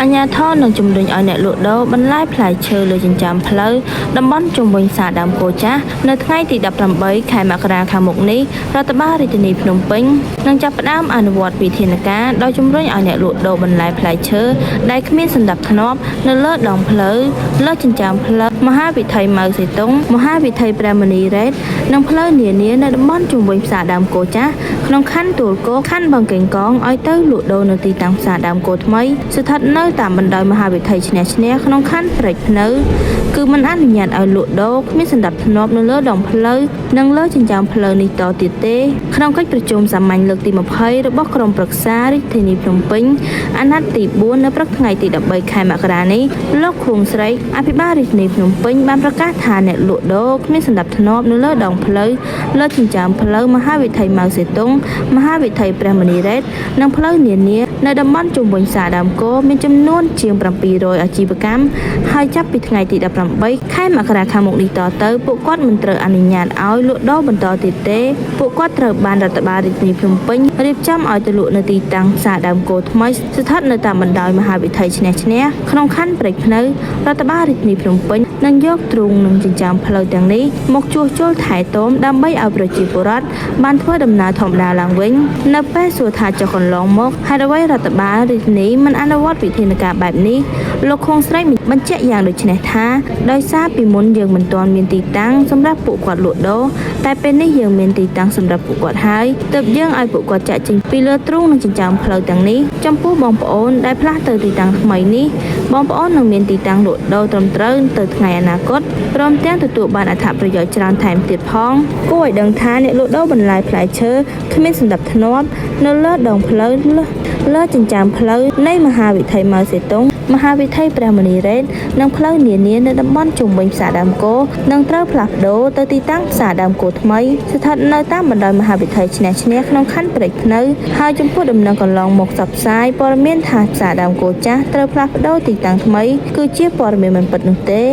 អាជ្ញាធរនឹងជំរុញឲ្យអ្នកលក់ដូរបន្លែផ្លែឈើលើចិញ្ចើមផ្លូវតំបន់ជុំវិញផ្សារដើមគោចាស់នៅថ្ងៃទី18ខែមករាខាងមុខនេះរដ្ឋបាលរាជធានីភ្នំពេញនឹងចាប់ផ្ដើមអនុវត្តវិធានការដោយជំរុញឲ្យអ្នកលក់ដូរបន្លែផ្លែឈើដែលគ្មានសណ្ដាប់ធ្នាប់នៅលើដងផ្លូវលើចិញ្ចើមផ្លូវមហាវិថីម៉ៅសេតុងមហាវិថីព្រះមុនីរ៉េតនិងផ្លូវនានានៅតំបន់ជុំវិញផ្សារដើមគោចាស់ក្នុងខណ្ឌទួលគោកខណ្ឌបឹងកេងកងឲ្យទៅលក់ដូរនៅទីតាំងផ្សារដើមគោថ្មីស្ថិតនៅតាមបណ្ដោយមហាវិថីឈ្នះឈ្នះក្នុងខណ្ឌព្រែកភ្នៅគឺមិនអនុញ្ញាតឲ្យលក់ដូរគ្មានសណ្ដាប់ធ្នាប់នៅលើដងផ្លូវនិងលើចិញ្ចើមផ្លូវនេះតទៀតទេក្នុងកិច្ចប្រជុំសាមញ្ញលើកទី20របស់ក្រុមប្រឹក្សារាជធានីភ្នំពេញអាណត្តិទី4នៅព្រឹកថ្ងៃទី13ខែមករានេះលោកខួងស្រីអភិបាលរាជធានីភ្នំពេញបានប្រកាសថាអ្នកលក់ដូរគ្មានសណ្ដាប់ធ្នាប់នៅលើដងផ្លូវលើចិញ្ចើមផ្លូវមហាវិថីម៉ៅសេតុងមហាវិថីព្រះមុនីរ៉េតនិងផ្លូវនានានៅតំបន់ជុំវិញផ្សារដើមគោមានចំនួនជាង700អាជីវកម្មហើយចាប់ពីថ្ងៃទី18ខែមករាខាងមុខនេះតទៅពួកគាត់មិនត្រូវអនុញ្ញាតឲ្យលក់ដូរបន្តទៀតទេពួកគាត់ត្រូវបានរដ្ឋបាលរាជធានីភ្នំពេញរៀបចំឲ្យទៅលក់នៅទីតាំងផ្សារដើមគោថ្មីស្ថិតនៅតាមបណ្ដោយមហាវិថីឈ្នះឈ្នះក្នុងខណ្ឌព្រែកភ្នៅរដ្ឋបាលរាជធានីភ្នំពេញនឹងយកទ្រូងនិងចិញ្ចើមផ្លូវទាំងនេះមកជួសជុលថែទាំដើម្បីឲ្យប្រជាពលរដ្ឋបានធ្វើដំណើរធម្មតាឡើងវិញនៅពេលសួរថាចុះកន្លងមកហេតុអ្វីរដ្ឋបាលរាជធានីមិនអនុវត្តវិធានការបែបនេះលោកខុងស្រីបញ្ជាក់យ៉ាងដូចនេះថាដោយសារពីមុនយើងមិនទាន់មានទីតាំងសម្រាប់ពួកគាត់លក់ដូរតែពេលនេះយើងមានទីតាំងសម្រាប់ពួកគាត់ហើយទើបយើងឲ្យពួកគាត់ចាក់ចេញពីលើទ្រូងនិងចិញ្ចើមផ្លូវទាំងនេះចំពោះបងប្អូនដែលផ្លាស់ទៅទីតាំងថ្មីនេះបងប្អូននឹងមានទីតាំងលក់ដូរត្រឹមត្រូវទៅថ្ងៃអនាគតព្រមទាំងទទួលបានអត្ថប្រយោជន៍ច្រើនថែមទៀតផងគួរឲ្យដឹងថាអ្នកលក់ដូរបន្លែផ្លែឈើគ្មានសណ្ដាប់ធ្នាប់នៅលើដងផ្លូវលើចិញ្ចើមផ្លូវនៃមហាវិថីម៉ៅសេតុងមហាវិថីព្រះមុនីរ៉េតនិងផ្លូវនានានៅតំបន់ជុំវិញផ្សារដើមគោនឹងត្រូវផ្លាស់ប្ដូរទៅទីតាំងផ្សារដើមគោថ្មីស្ថិតនៅតាមបណ្ដោយមហាវិថីឈ្នះឈ្នះក្នុងខណ្ឌព្រែកភ្នៅហើយចំពោះដំណឹងកន្លងមកផ្សព្វផ្សាយព័ត៌មានថាផ្សារដើមគោចាស់ត្រូវផ្លាស់ប្ដូរទីតាំងថ្មីគឺជាព័ត៌មានមិនពិតនោះទេ។